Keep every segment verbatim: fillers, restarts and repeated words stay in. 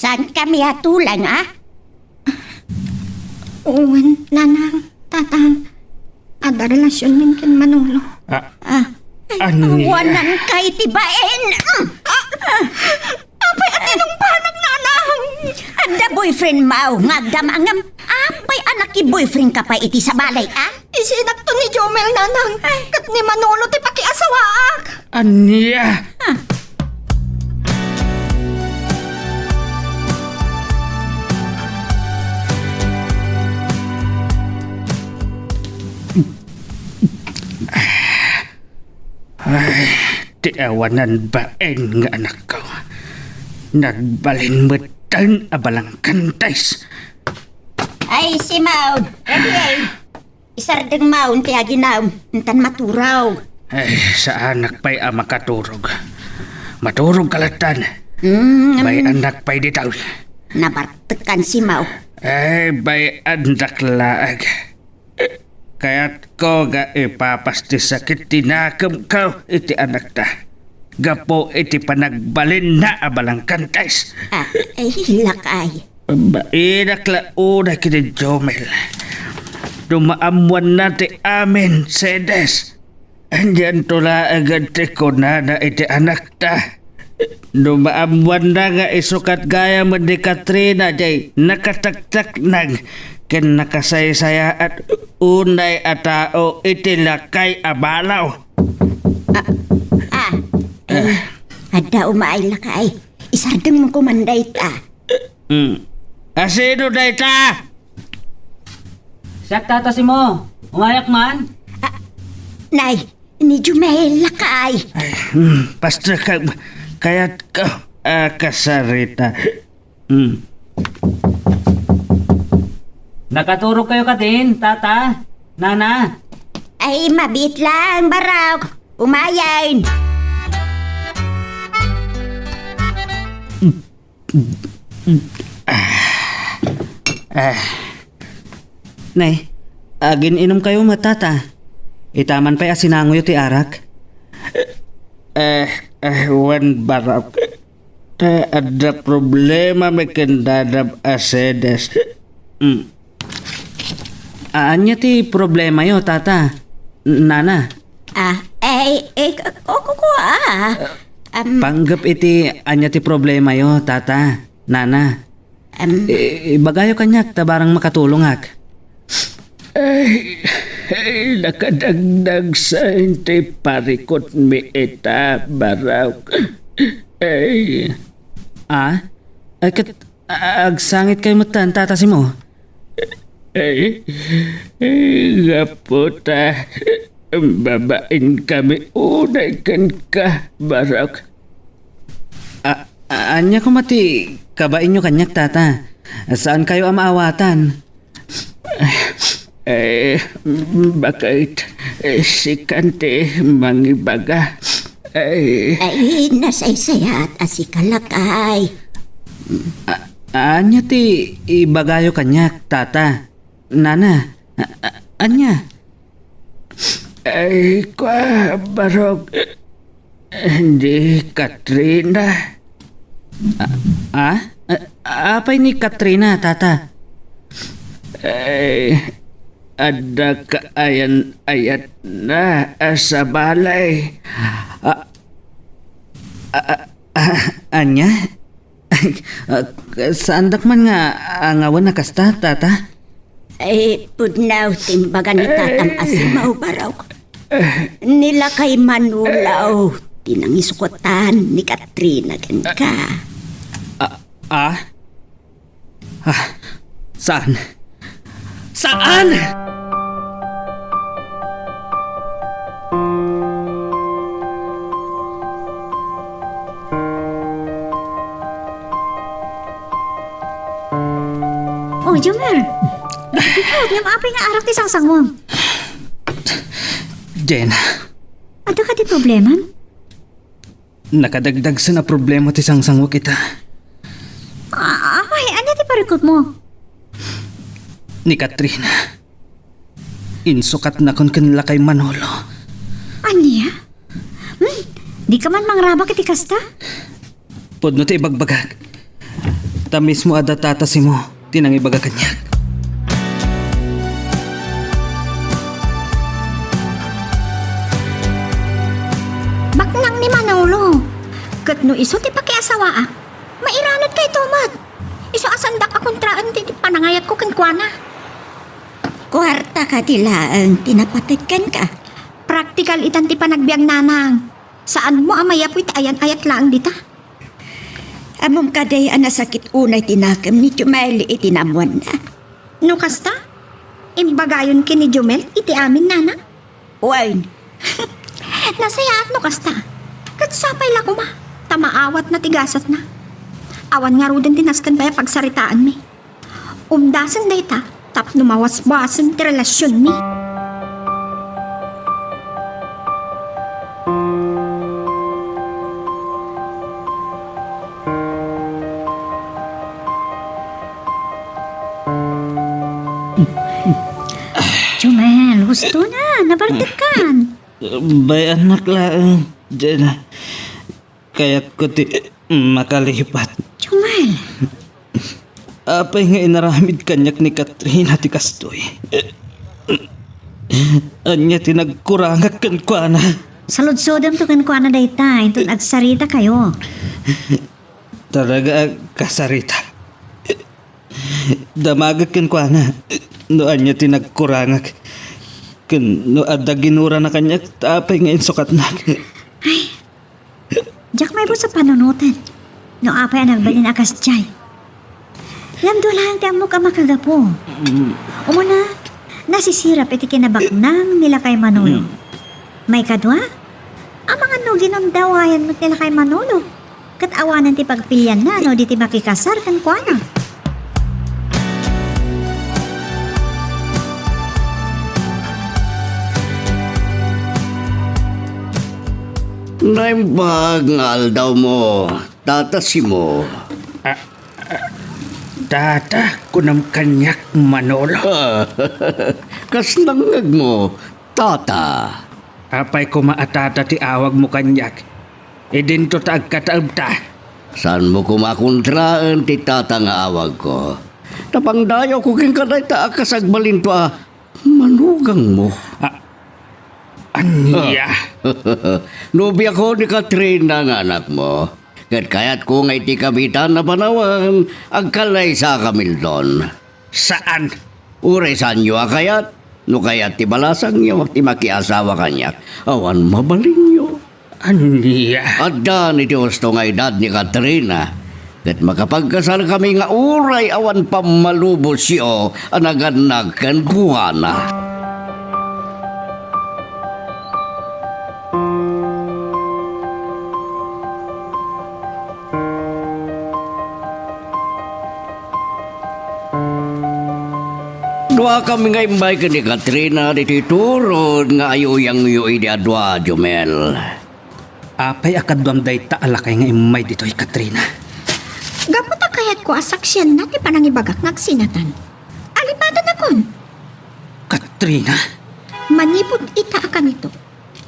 Saan kami a tulang, a? Wen, nanang, tatang, adda relasionmin ken Manolo. Ah, Ah, Ania? Awanan ka iti bain. Ah, ah, apay a tinungpanak, nanang? Adda boyfriend maw nga agdama ngem apay a naki-boyfriend ka pay iti sabalay, a? Isinakto ni Jomel, nanang. Ay. Ket ni Manolo ti pakiasawaak. Ania? Ah. Ay, ti awanan bain nga anakko. Nagbalin metten a balangkantes. Ay, Simon, ready ay. Isardeng maon ti aginam, intan maturog. Ay, saanak pay a makaturog. Maturog ka lattan. Mm, Bay-annak pay ditoy. Nabartek kan Simon. Ay, bay-annak laeng. Kayatko nga ipapas ti sakit ti nakemko iti anakta. Gapu iti panagbalinna a balangkantes. Ah, ay, lakay. Bainak la unay ken ni Jomel. No maammoanna ti amin, Sedes. Anianto laeng ti kunana iti anakta? No maammoanna nga isu ket gayam ni Katrina diay nakataktaknang ken nakasaysayaat unay a tao iti lakay a balaw. Ah, ah, eh, adda umay lakay. Isardengmo koman dayta. Hmm. A sino dayta? Siak, Tata Simo. Umayak man? Ah, nay, ni Jumel lakay. Ay, hmm, pastor ka, kayat ka, ah, kasarita. Hmm. Nakaturog kayo kadin, Tata, Nana? Ay, mabit lang, Barok. Umayen. Ah. Ah. Nay, agin-inom kayo met, Tata. Itaman pay a sinangoyo ti arak. Eh, eh, wen, Barok. Ta adda problemami ken dadam a Sedes. Mm. Ania ti problemayo, Tata? Nana? Ah, eh, eh, ko, ko, ko, ah. Am, Panggep iti ania ti problemayo, Tata, Nana. Am, I-, ibagayo kaniak ta barang makatulongak. Ay, ay, nakadagdagsa ti parikutmi ita, Barok. Ay. Ah? Ay, ket A-, agsangit kayo metten, Tata Simo? Ay, ay, gapu ta babain kami unay kenka, Barok. A-, a-, ania koma ti kabainyo kaniak, Tata? Saan kayo a maawatan? Eh, bakit? Eh, sikan ti mangibaga. Ay. Ay, nasaysayat a sika lakay. A-, ania ti ibagayo kaniak, Tata? Nana, a-, a-, ania? Ay, kua, Barok. Ni Katrina. A-, ah? A-, apay ni Katrina, Tata? Ay, adda kaayan-ayatna a sabalay. A-, a-, a-, a-, ania? Ah, saandak man nga angawen a kasta, Tata? Ay, pudno ti imbaga ni Tatam a Simo, Barok. Ni lakay Manolo ti nangisukotan ni Katrina kenka. Ah, ah? Ah, saan? Saan? Oh, Jomar. Ikaw, ngem apay nga arak ti sangsangmo? Jen. Adda kadi problemam? Nakadagdagsen a problema ti sangsangwek ita. Ah, apay, ania ti parikutmo? Ni Katrina. Insukatnakon ken lakay Manolo. Ania? Hmm? Dika man mangrabak iti kasta? Pudno ti ibagbagak. Ta mismo a da Tata Simo ti nangibaga kaniak. Baknang ni Manolo. Ket no isu ti pakiasawaak, mairanudka ito met. Isu a saandak a kontraen ti, ti panangayatko kenkuana. Kuarta kadi laeng ti napated kenka? Praktikal itan ti panagbiag, nanang. Saanmo a mayapoy ti ayan-ayat laeng dita. Ammom kadi a nasakit unay ti nakem ni Jumel iti naammoanna? No kasta, imbagayon ken ni Jumel iti amin, nana? Wen. Nasayaat no kasta. Ket sapay la koma, ta maawatna ti gasatna. Awan ngaruden ti nasken pay a pagsaritaanmi. Umdasen dayta tapno mawasbasen ti relasionmi. Jumel, husto na, nabartekkan. Bay-annak laeng, Jena. Kayatko ti makalipat. Jumel! Apay nga inaramid kaniak ni Katrina ti kastoy? Ania ti nagkurangak kenkuana? Saludsodemto kenkuana dayta, inton agsaritakayo. Talaga a kasarita. Damagek kenkuana no ania ti nagkurangak, ken no adda ginurana kaniak, ta apay nga insukatnak. Ay, diak maibus a panunoten no apay a nagbalin a kasdiay. Ngem dua laeng ti ammok a makagapu. Umuna, nasisirap iti kinabaknang ni lakay Manolo. Maikadua, amangan no ginundawayan met ni lakay Manolo. Ket awanen ti pagpilianna no di ti makikasar kenkuana. Naimbag nga aldawmo, Tata Simo. Ah, ah, Tata, kunam kaniak, Manolo. Ah, kas nangngegmo, Tata. Apay koma a Tata ti awagmo kaniak? Idinto ta agkataebta. Saanmo koma a kontraen ti Tata nga awagko. Ta pangdayawko kenka dayta a kas agbalinto a manugangmo. A-, ania? Nobiako ni Katrina nga anakmo. Ket kayatko nga iti kabitan a panawen, agkallaysakaminton. Saan? Uray saanyo a kayat, no kayat ti balasangyo ti makiasawa kaniak, awan mabalinyo. Ania? Addan iti husto nga edad ni Katrina, ket makapagkasarkami nga uray awan pammalubosyo a nagannag kenkuana. Duakami nga imbay ken ni Katrina ditoy turod nga ayuyangyo idi a dua, Jumel. Apay a kaduam dayta a lakay nga immay ditoy, Katrina? Gapu ta kayatko a saksianna ti panangibagak nga agsinatan. Alipatanakon. Katrina? Manipud ita a kanito,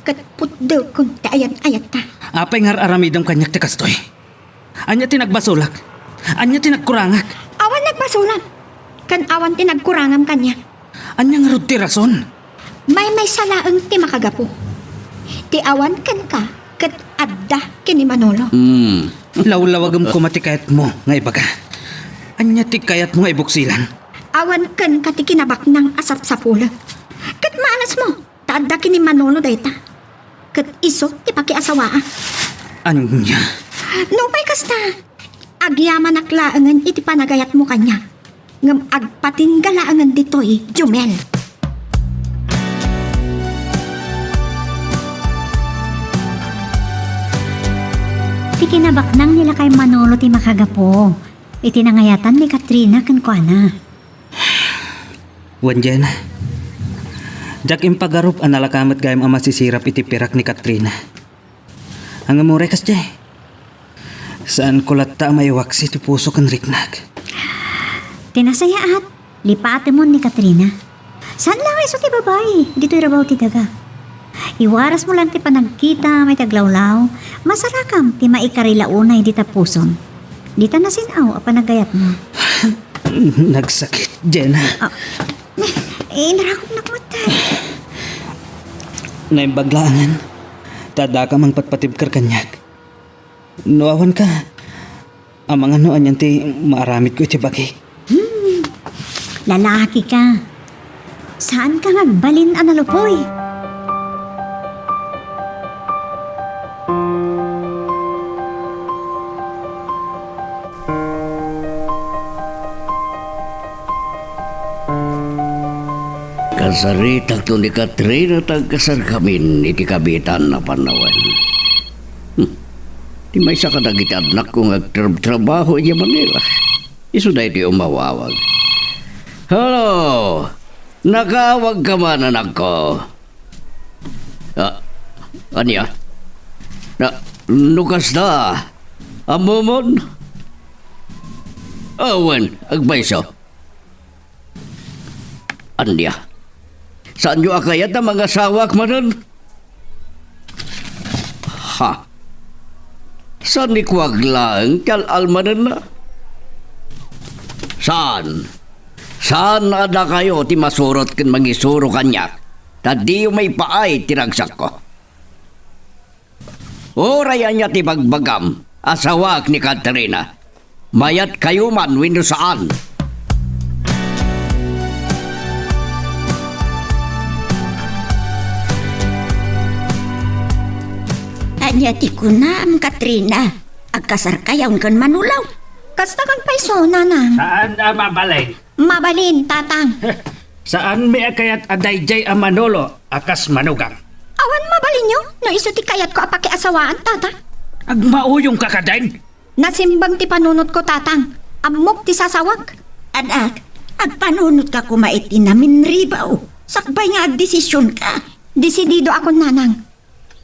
ket putdekon ti ayan-ayatta. Apay nga ar-aramidem kaniak ti kastoy? Ania ti nagbasolak? Ania ti nagkurangak? Awan nagbasolam, ken awan ti nagkurangam kaniak. Ania ngarud ti rason? Maymaysa laeng ti makagapu. Ti awan kenka ket adda ken ni Manolo. Hmm. Lawlawagem koma ti kayatmo nga ibaga. Ania ti kayatmo nga ibuksilan? Awan kenka ti kinabaknang a sapsapulek. Ket maalasmo, ta adda ken ni Manolo dayta. Ket isu ti pakiasawaak. Ania? Nupay kasta, agyamanak laengen iti panagayatmo kaniak. Ngem agpatingga laengen ditoy, Jumel. Ti kinabaknang ni lakay Manolo ti makagapu iti nangayatan ni Katrina kenkuana. Wen, Jena, diak impagarup a nalaka met gayam a masisirap iti pirak ni Katrina. Ngem uray kasdiay, saanko latta a maiwaksi ti puso ken riknak. Ti nasayaat, lipatemon ni Katrina. Saan la nga isu ti babai ditoy rabaw ti daga. Iwarasmo laeng ti panagkitam iti aglawlaw, masarakam ti maikari la unay dita pusom. Dita nasin-aw a panagayatmo. Nagsakit, Jenna. Ah, eh, inarakop na kumuta. Naimbag laengen ta addaka a mangpatpatibker kaniak. No awanka, amangan no anian ti maaramidko iti bagik. Hmm, lalaki ka. Saan ka nga agbalin a nalupoy? Kasaritakto ni Katrina ta agkasarkamin iti kabiitan a panawen. Hmm. Ti maysa kadagiti annakko nga agtrabtrabaho idiay Manila. Isu daytoy umawawag. Hello! Nakaawag ka man, anakko? Ah, ania? Na, no kasta, ammomon? Awan, agpayso. Ania? Saanyo a kayat a mangasawaak manen? Ha? Saan ni kuwag laeng ti al-almanenna? Saan? Saan a dakayo ti masurot ken mangisuro kaniak ta diyo maipaay ti ragsakko? Uray ania ti bagbagam, asawaak ni Katrina. Mayatkayo man wenno saan. Ania ti kunam, Katrina? Agkasarkayon ken Manolo? Kasta ket pay isu, nanang. Saan a mabalin? Mabalin, tatang. Saanmi a kayat a daydiay a Manolo a kas manugang. Awan mabalinyo no isu ti kayatko a pakiasawaan, tata. Agmauyongka kadin? Nasimbag ti panunotko, tatang. Ammok ti sasawak. Anak, agpanunotka koma iti naminribaw. Sakbay nga agdesisionka. Desididoakon, nanang.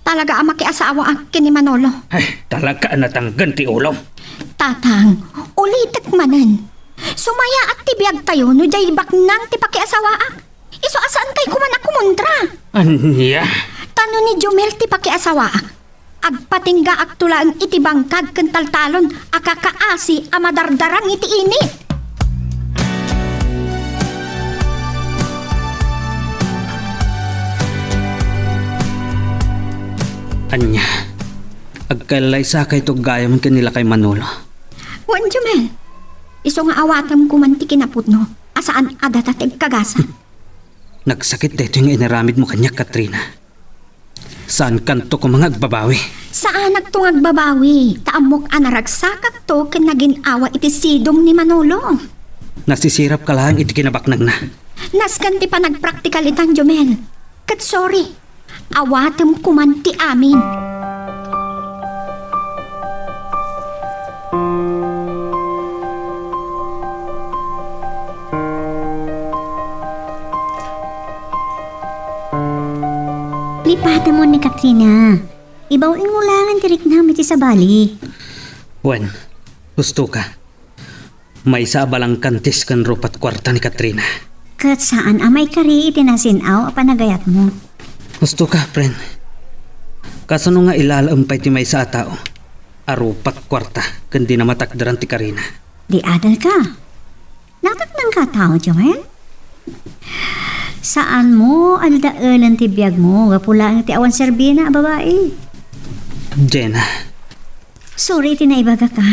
Talaga a makiasawaak ken ni Manolo. Ay, talaga a natanggen ti ulom. Tatang, ulitek manen. Sumayaat ti biagtayo no diay baknang ti pakiasawaak. Isu a saankay koma a kumontra. Ania? Ta no ni Jomel ti pakiasawaak, agpatinggaakto laeng iti bangkag ken taltalon a kakaasi a madardarang iti init. Ania? Agkallaysakayto gayam ken ni lakay Manolo? Wen, Jomel. Isu nga awatem koma ti kinapudno a saan a data ti agkagasa. Nagsakit daytoy nga inaramidmo kaniak, Katrina. Saankanto koma nga agbabawi. Saanakto nga agbabawi, ta ammok a naragsakakto ken nagin-awa iti sidong ni Manolo. Nasisirapka laeng iti kinabaknangna. Nasken ti panagpraktikal itan, Jomel. Ket sorry, awatem koman ti amin. Lipatemon ni Katrina. Ibaw-inmo laengen ti riknam iti sabali. Wen, husto ka. Maysa a balangkantis ken rupat kuarta ni Katrina. Ket saan a maikari iti nasin-aw a panagayatmo. Husto ka, friend. Kasano nga ilalaem pay ti maysa a tao a rupat kuarta ken dina matakderan ti karina? Di adal ka. Nataknang ka a tao, Joel? Saanmo a dadaelen ti biagmo gapu laeng ti awan serbina a babai. Jenna. Sorry iti naibagak, a.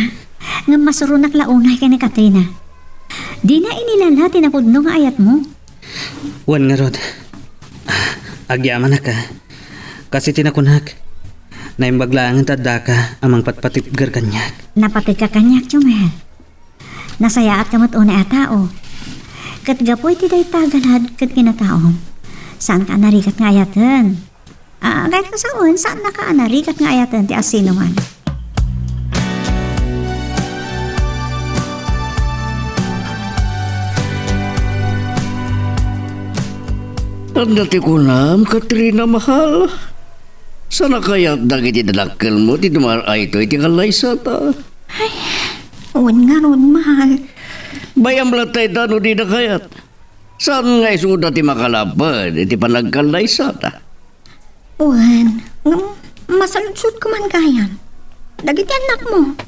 Ngem masuronak la unay ken ni Katrina. Dina inilala ti napudno nga ayatmo. Wen ngarud, agyamanak, a. Kas iti nakunak, naimbag laengen ta addaka a mangpatpatibger kaniak. Napateg ka kaniak, Jomel. Nasayaatka met unay a tao. Ket gapu iti dayta a galad ket kinataom, saanka a narigat nga ayaten. Ah, kayatko sawen, saannaka a narigat nga ayaten ti asinoman. Ania ti kunam, Katrina mahal? Saan a kayat dagiti dadakkelmo ti dumar-ayto iti kallaysata? Ay, wen ngarud, mahal. Bay-am latta ita no dida kayat. Saan nga isuda ti makalaped iti panagkallaysata? Wen, ngem masaludsodko man gayam dagiti annakmo.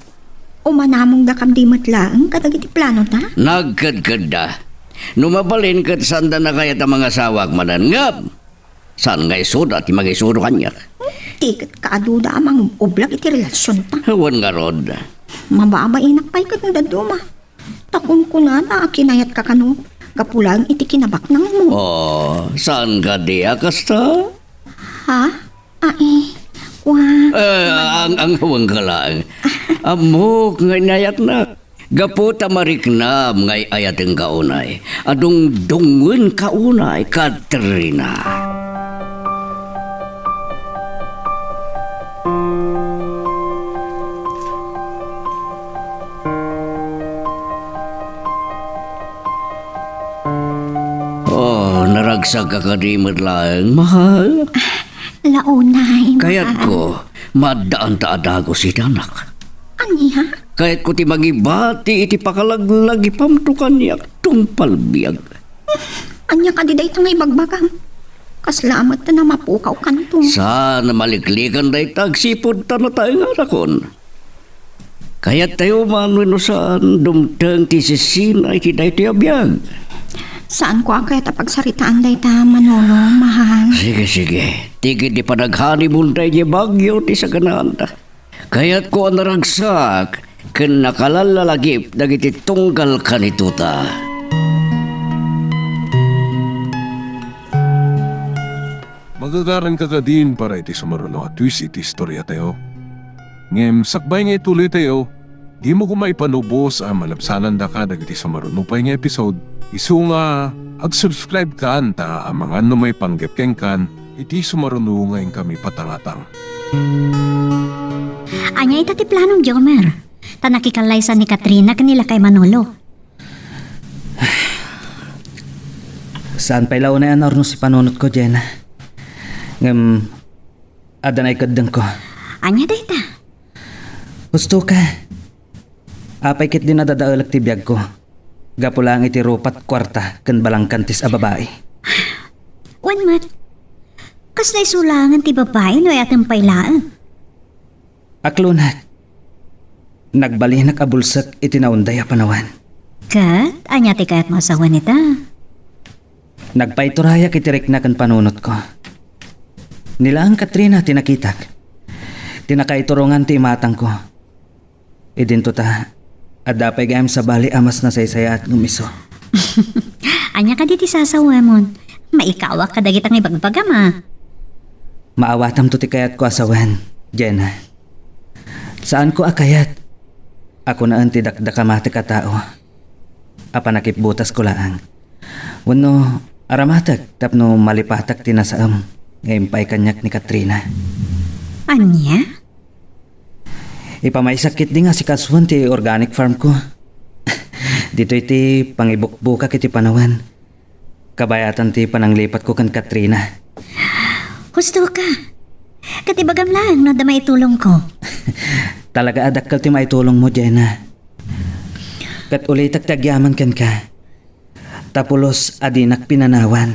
Umanamongda kadi met laeng kadagiti planota? Nagkedkedda. No mabalin ket saanda nakayat a mangasawak manen. Ngem, saan nga isuda ti mangisudo kaniak? Ti ket kaaduda a mangub-ublag iti relasionta. Awan ngarud. Mababainak pay ket no dadduma. Ta kunkunada a kinayatka kano, gapu laeng iti kinabaknangmo. Oh, saan kadi a kasta? Ha? Ai, wa- Eh, ang, ang hawang ka laeng. Ammok nga inayatna. Gapu ta mariknam nga ay-ayatenka unay. Adungdungenka unay, Katrina. Oh, naragsak ka kadi met laeng, mahal? Launay, mahal. Kayatko, maaddaan ta a dagus iti anak. Ania? Kayatko ti mangibati iti pakalaglagipamto kaniak tungpal biag. Ania kadi dayta nga ibagbagam? Kasla met ta namapukawkanto. Saan a maliklikan dayta agsipud ta nataenganakon. Kayattayo man wenno saan, dumteng ti sisina iti daytoy a biag. Saanko a kayat a pagsaritaan dayta, Manolo, mahal. Sige, sige. Ti ketdi panaghoneymoonta idiay Baguio ti saganaanda. Kayatko a naragsak ken nakalallalagip dagiti tunggal kanitota. Magagaranka kadin para iti sumaruno a twist iti istoriatayo. Ngem sakbay nga ituloytayo, dimo koma ipanubos a malabsanandaka dagiti sumaruno pay nga episode. Isu nga, ag-subscribe kan ta amangan no maipanggep kenkan iti sumaruno nga inkami patangatang. Ania ita ti planom, Jomer? Ta nakikallaysan ni Katrina ken ni lakay Manolo. Saan pay la unay a naurnos ti panunotko, Jena. Ngem, adda naikeddengko. Ania dayta? Husto ka. Apay ketdi nadadaelek ti biagko. Gapu laeng iti rupat kuarta ken balangkantis a babai. Wen met, kasla isu laengen ti babai no ay-ayatem pay laeng? Aklonat. Nagbalinak a bulsek iti naunday a panawen. Ket ania ti kayatmo a sawen ita? Nagpaiturayak iti rikna ken panunotko. Ni laeng Katrina ti nakitak. Ti nakaiturongan ti imatangko. Idinto ta, adda pay gayam sabali a mas nasaysayaat ngem isu. Ania kadi ti sasawemon? Maikawak kadagita nga ibagbagam a. Maawatamto ti kayatko a sawen, Jena. Saanko a kayat a kunaen ti dakdakamatek a tao a panakipbutasko laeng. Wenno aramatek tapno malipatak ti nasaem nga impay kaniak ni Katrina. Ania? Ipamaysak ketdi nga asikasuen ti organic farm ko. Ditoy ti pangibukbukak iti panawen. Kabayatan ti pananglipatko ken Katrina. Husto ka. Ket ibagam laeng no adda maitulongko. Talaga a dakkel ti maitulongmo, Jena. Ket ulitek ti agyaman kenka. Ta pulos a dinak pinanawan.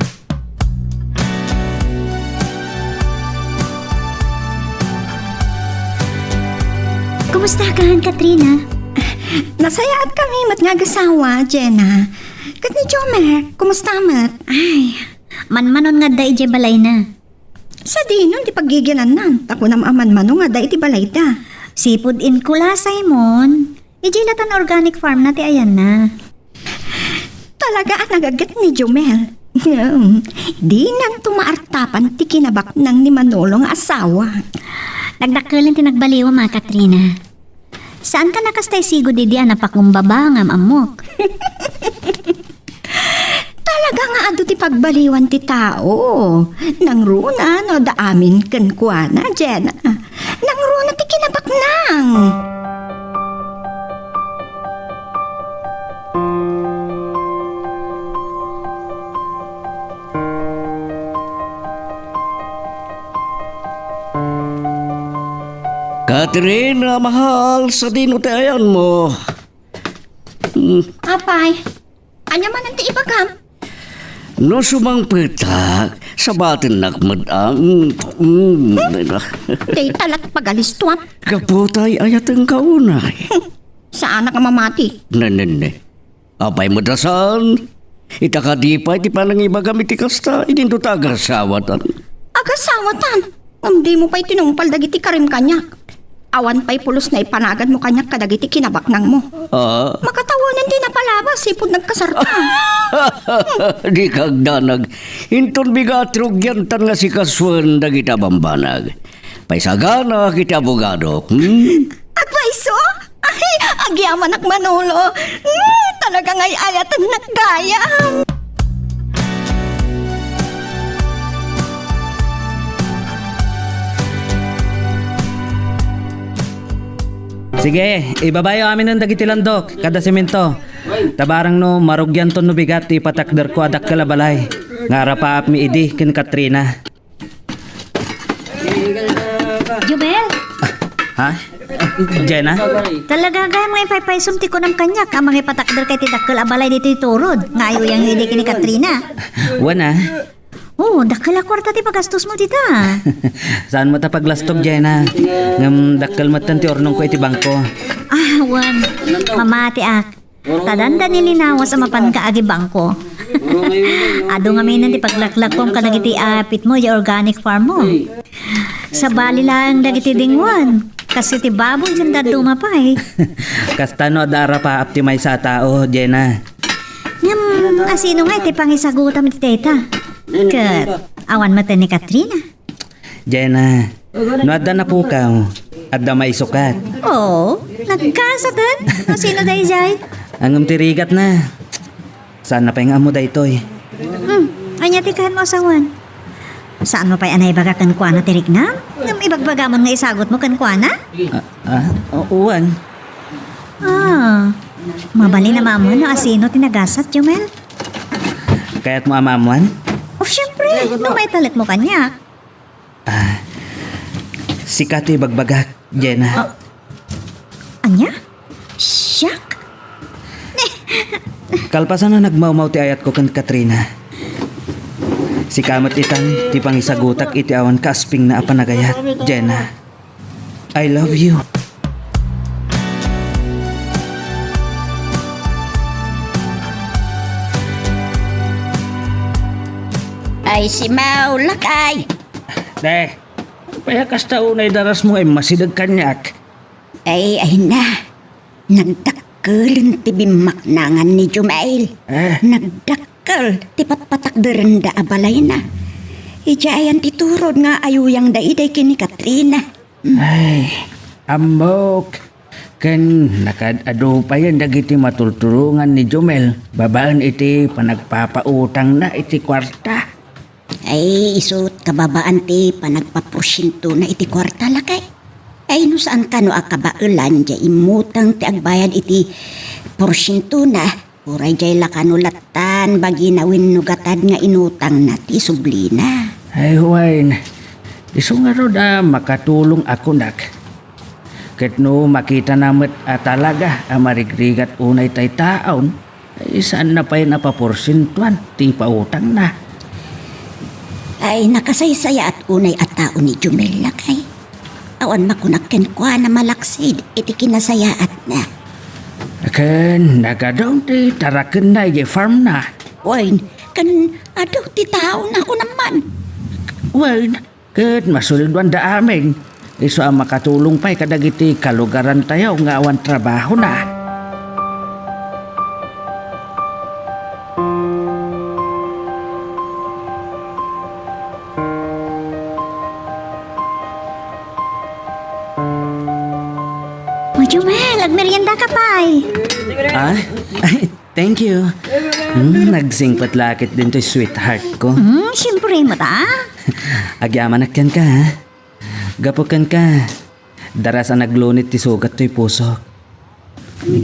Kumusta ka, Katrina? Nasayaat kami met nga agasawa, Jena. Ket ni Jomer, kumusta met? Ay, manmanon nga adda idiay balayna. Sadino ti paggiginannan, ta kunam a manmano nga adda iti balayda. Sipud inkulasay mon, idiay latan organic farm na ti ayanna. Talaga a nagaget ni Jomel. Ngem, dinanto maartapan ti kinabaknang ni Manolo nga asawa. Nagdakkelen ti nagbaliwam a, Katrina. Saan ka nakastay sigud idi a napakumbaba ngem ammok? Talaga nga adu ti pagbaliwan ti tao. Nangruna no adda amin kenkuana, Jenna. Nangruna ti kinabaknang. Katrina, mahal, sadino ti ayanmo? Mm. Apay, ania manen ti ibagam? No sumangpetak, sabatennak met a, mm, mm. Dayta la't pagalistuam. Gapu ta ay-ayatenka unay. Saanak a mamati. Nenenne. Apay met a saan? Ita kadi pay ti panangibagam iti kasta, idinto ta agasawatan. Agasawatan? Ngem dimo pay tinungpal dagiti karim kaniak. Awan pay pulos naipanaganmo kaniak kadagiti kinabaknangmo. Ah? Makatawanen ti napalabas, ipud nagkasarta. Di kagdanag. Inton bigat rugiantan nga sikasuen dagiti bambanag. Paisaganak iti abogadok, hmm? Agpayso? Ay, agyamanak, Manolo. Hmm, talaga nga ay-ayatennak gayam. Sige, ibabayo aminen dagiti landok, kada semento. Tabarang no marugianton no bigat ti ipatakderko a dakkel a balay. Nga arapaapmi idi ken Katrina. Jubel! Ha? Jenna? Talaga gayam nga ipaypaysom ti kunam kaniak a mangipatakderka iti dakkel a balay ditoy Turod nga ayuyang idi ken ni Katrina. Wen a. Oo, dakkel a kuarta ti pagastosmo dita. Saanmo ta paglastog, Jenna. Ngem dakkel metten ti urnongko iti bangko. Ah, wen. Mamatiak. Ta dandani linawas a mapanka agi bangko. Adu ngamin ti paglaklakkom kadagiti apitmo idiay organic farm mo. Sabali laeng dagiti dingwen, kas iti baboy ken dadduma pay. Kasta no adda arapaap ti maysa a tao, Jenna. Ngem, asino nga iti pangisagutam iti dayta? Ket awan met ni Katrina. Jenna, no adda napukaw, adda maisukat. Oo, nagkasaten. No sino daydiay? Ngem ti rigatna. Saanna pay nga ammo daytoy. Hmm, ania ti kaanmo a sawen? Saanmo pay a naibaga kenkuana ti riknam? Ngem ibagbagamon nga isagutmo kenkuana? Ah, ah, o-, uwan. Ah, mabalin a maammuan no asino ti nagasat, Jumel? Kayatmo a maammuan? O, siyempre, no maitalekmo kaniak. Ah, sika ti ibagbagak, Jenna. Ah, ania? Siak? Kalpasan a nagmawmaw ti ayatko ken Katrina. Sika met itan ti pangisagutak iti awan kaaspingna a panagayat, Jenna. I love you. Ay, simaw, lakay. Te, apay a kasta unay darasmo nga immasideg kaniak? Ay, ay na. Nagdakkelen ti bimmaknangan ni Jumail. Eh? Nagdakkel ti patpatakderenda a balayna. Idiay ayan ti turod nga ayuyangda idi ken ni Katrina. Ay, ammok. Ken nakaad-adu payen dagiti matultulongan ni Jumel babaen iti panagpapautangna iti kuarta. Ay, isut' kababaan ti panagpaporsientona iti kuarta, lakay. Ay, no saan kano a kabaelan diay immutang ti agbayad iti porsientona, uray diay la kano lattan bagina wenno gatad nga inutangna ti sublina. Ay, wen, isu ngarud a makatulong a kunak. Ket no makitana met a talaga a marigrigat unay tay taon, ay, saanna pay a paporsientoan ti ipautangna. Ay, nakasaysayaat unay a tao ni Jumel, lakay. Awan makunak kenkuana malaksid iti kinasayaatna. Ken nagadun ti tarakenna idiay farmna. Wen, ken adu ti taona, kunam man. Wen, ket masuliduanda amin, isu a makatulong pay kadagiti kalugarantayo nga awan trabahona. O, Jumel, agmerienda ka pay. Ah? Thank you. Hmm, nagsingpet la ket ditoy sweetheart ko. Hmm, siyempre, mata. Agyamanak kenka, ha? Gapu kenka, daras a naglunit ti sugat toy pusok.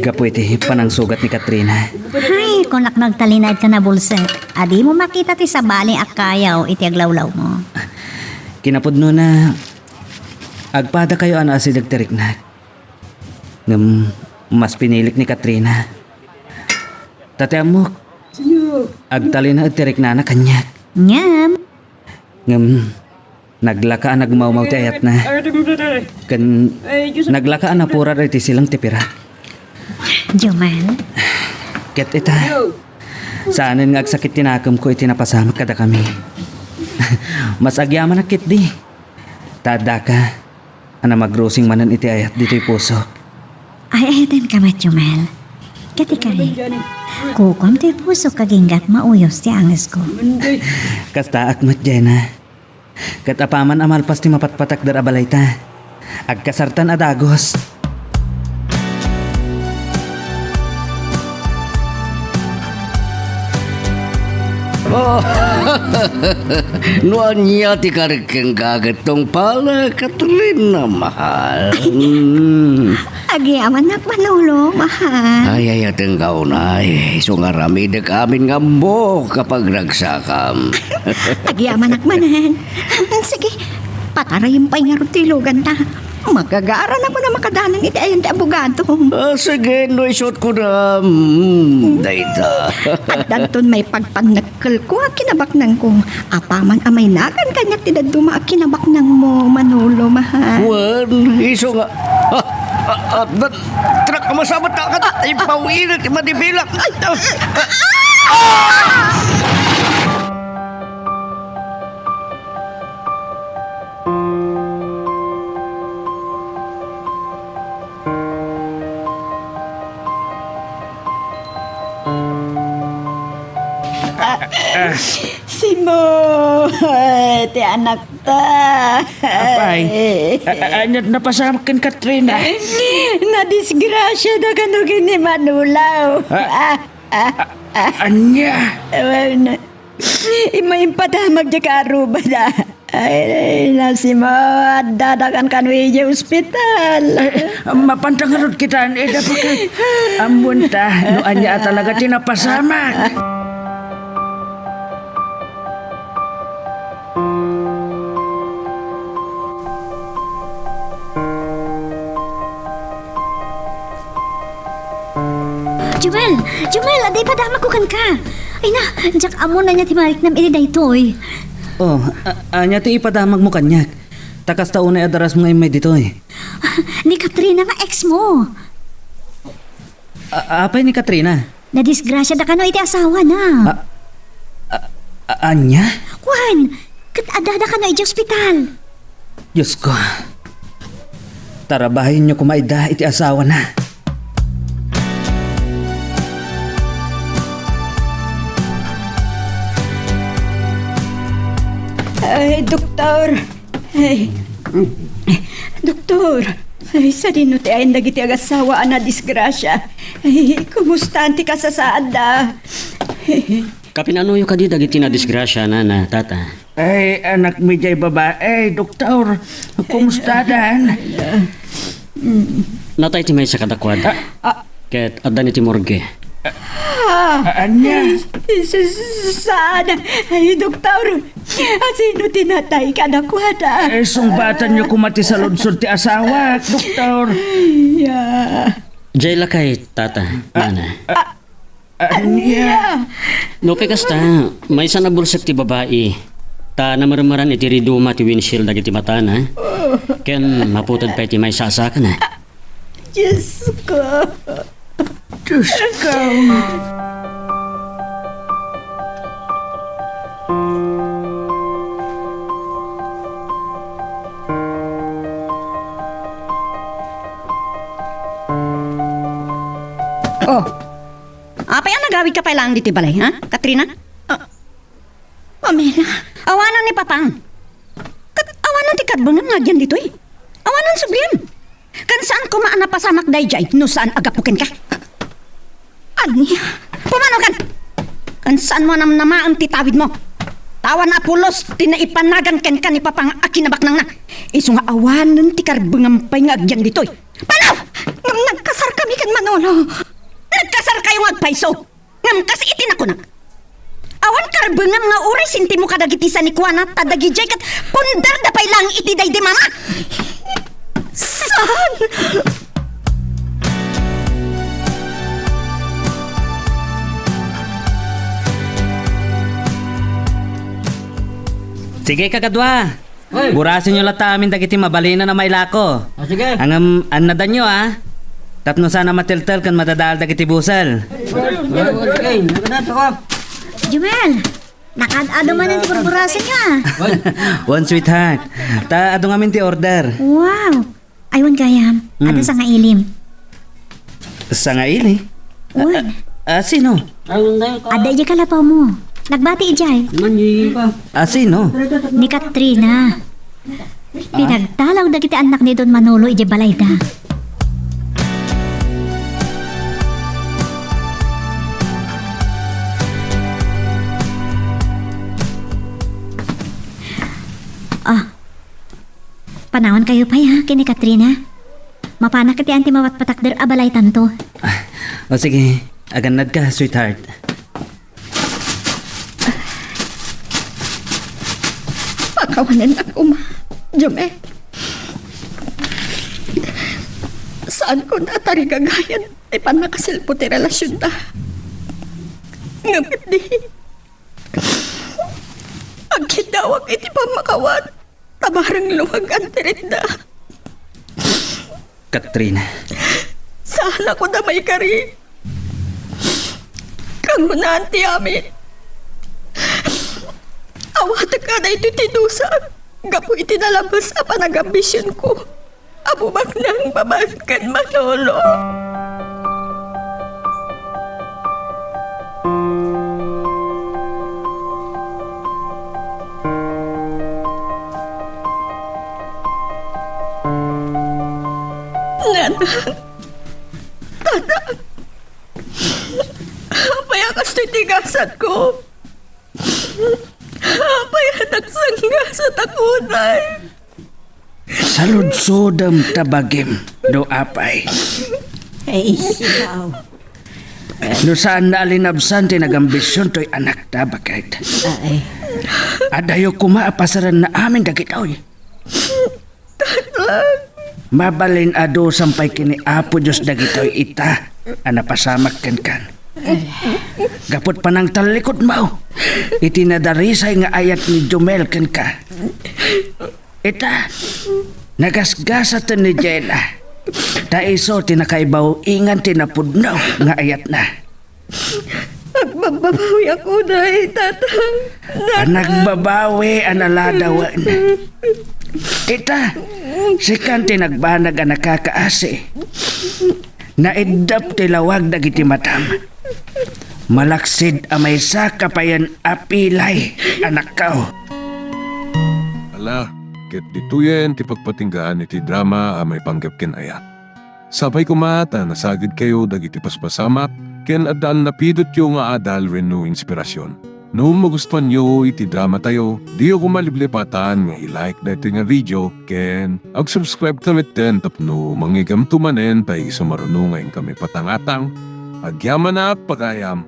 Gapu iti panangsugat ni Katrina. Hay, kunak no agtalinaedka nabulsek. Adimo makita ti sabali a kayaw iti aglawlawmo. Kinapudnona, agpadakayo a naasideg ti riknak. Ngem, mas pinilik ni Katrina. Ta ti ammok, agtalinaed ti riknana kaniak. Ngem? Ngem, naglaka a nagmawmaw ti ayatna. Ken naglaka a napurar iti silang ti pirak. Jomel? Ket ita, saanen nga agsakit ti nakemko iti napasamak kadakami. Mas agyamanak ketdi. Ta addaka a namagrusing manen iti ayat ditoy pusok. Ay-ayatenka met, Jomel. Ket ikari, kukuam toy pusok agingga mauyos ti angesko. Kastaak met, Jena. Ket apaman a malpas ti mapatpatakder a balayta, agkasartan a dagus. Oh, no ania ti karik kenka ket tungpalek, Katrina, mahal. Mm. Agyamanak, Manolo, mahal. Ay, ay, ayatenka unay. Isu nga aramidek amin nga ammok a pagragsakam. Agyamanak manen. Sige, patarayem pay ngarud ti iluganta. Magagaranakon a makadalan iti ayan ti abogadom. Ah, sige, no isut ko na, mm, dayta. Addanton maipagpannekkelko a kinabaknangko. Apaman a mainagan kaniak ti dadduma a kinabaknangmo, Manolo, mahal. Wen, isu nga. Ah, ah, ah, da-, trak, masabat ka, kat-, ipaw init, madibilak. Ay, ah, ah, ah! Simo, ti anakta. Apay, a-, a-, ania ti napasamak ken Katrina? Nadisgrasiada kano ken ni Manolo. Ah, ah, ah, ah. Ania? Wen, imma impadamag diay kaarrubada. Ay, nasima, addadakan kano idiay ospital. Ay, mapanta ngarud kita, ida pa ket. Ammonta, no ania a talaga ti napasamak. Jumel! Jumel! Adda ipadamagko kenka! Ay na, diak ammo no ania ti mariknam iti daytoy. Oh, a-, ania ti ipadamagmo kaniak? Ta kasta unay a darasmo nga immay ditoy. Ni Katrina nga ex mo. A-, apay ni Katrina? Nadisgrasiada kano iti asawana. A-, a-, a-, ania? Kuan, ket addada kano iti ospital. Diosko, tarabayenyo koma ida iti asawana. Ay, doktor. Ay, doktor. Ay, sadino ti ayan dagiti agasawa a nadisgrasia? Ay, kumustaan ti kasasaadda? Kapinanuyo kadi dagiti nadisgrasia, nana, tata? Ay, anakmi diay babai, doktor. Kumustadan? Natay ti maysa kadakuada. Ah, ah. Ket adda ni ti morgue. Ah, ania? Ay, s-, s-, saan? Ay, doktor. Asino ti natay kadakuada? Eh, sungbatanyo koma ti saludsod ti asawak, doktor. Ay, ah. Diay lakay, tata, nana. Ah, ah. Ania? Nupay kasta, maysa a nabulsek ti babai, ta namarmaran iti riduma ti windshield dagiti matana, ken maputed pay ti maysa a sakana. Diosko. Diosko. Oh, Apay a nagawidka pay laeng ditoy balay, ha, Katrina? Ah, Pamela. Awanen ni Papang. Ket awanen ti karbengam nga agyan ditoy. Awanen subliam. Ken saan koma a napasamak daydiay no saan a gapu kenka. Ania? Pumanokan! Ken saanmo a namnamaen ti tawidmo. Awan a pulos ti naipanagan kenka ni Papang a kinabaknangna. Isu nga awanen ti karbengam pay nga agyan ditoy. Panaw! Ngem nagkasarkami ken Manolo. Nagkasarkayo nga agpayso. Ngem kas iti nakunak, awan karbengam nga uray sentimo kadagiti sanikuana, ta dagidiay ket punderda pay laeng iti daydi mama. Saan? Sige, kakadua. Hoy! Burasenyo latta amin dagiti mabalinan a mailako. Ah, sige. Ngem, annadanyo, a. Tapno saan a mateltel ken madadael dagiti busel. Jumel, nakaad-adu manen ti burburasenyo, a. Wen, sweetheart. Ta adu ngamin ti order. Wow. Ay, wen gayam. Hmm. Adda sangailim. Sangaili? Wen. A, a, a, sino? Adda idiay kalapawmo. Nagbati idiay. A, sino? Ni Katrina. Pinagtalaw dagiti annak ni Don Manolo idiay balayda. Ah, panawankayo pay, ha, ken ni Katrina. Mapanak iti ayan ti mapatpatakder a balaytanto. Ah, o sige, agannadka, sweetheart. Pakawanennak koma, Jumel. Saanko a tarigagayan ti pannakasilpo ti relasionda. Ngem di, agkiddawak iti pammakawat ta bareng luag-an ti ritda. Katrina. Saan a koma maikari. Kangrunaan ti amin. Awatek a daytoy ti dusa gapu iti nalabes a panangambisionko a bumaknang babaen ken Manolo. Nanang, tatang, apay a kastoy ti gasatko? Apay a nagsanggasat a kunay? Saludsodem ta bagim no apay. Ay, siaw. No saan a linabsan ti nagambision toy anakta, baket. Ay. Adayo koma a pasaranna amin dagitoy. Mabalin a dusa pay ken ni Apo Dios dagitoy ita a napasamak kenkan. Gapu ti panangtallikudmo iti nadarisay nga ayat ni Jumel kenka. Ita, nagasgasaten ni Jella. Ta isu ti nakaibaw-ingan ti napudno nga ayatna. Agbabbabawiak unay, tatang. A nagbabawi a naladawen. Ita, sikan ti nagbanag a nakakaasi. Naiddep ti lawag dagiti matam. Malaksid a maysaka payen a pilay, anakko. Ala, ket ditoyen ti pagpatinggaan iti drama a maipanggep ken ayat. Sapay koma ta nasagidkayo dagiti paspasamak ken adda a napidotyo nga adal wenno inspirasyon. No magustuanyo iti dramatayo, diyo koma liplipatan nga i-like daytoy nga video ken ag-subscribe ta metten tapno mangngeggamto manen ta isu maruno nga inkami patangatang. Agyamanak, pagayam!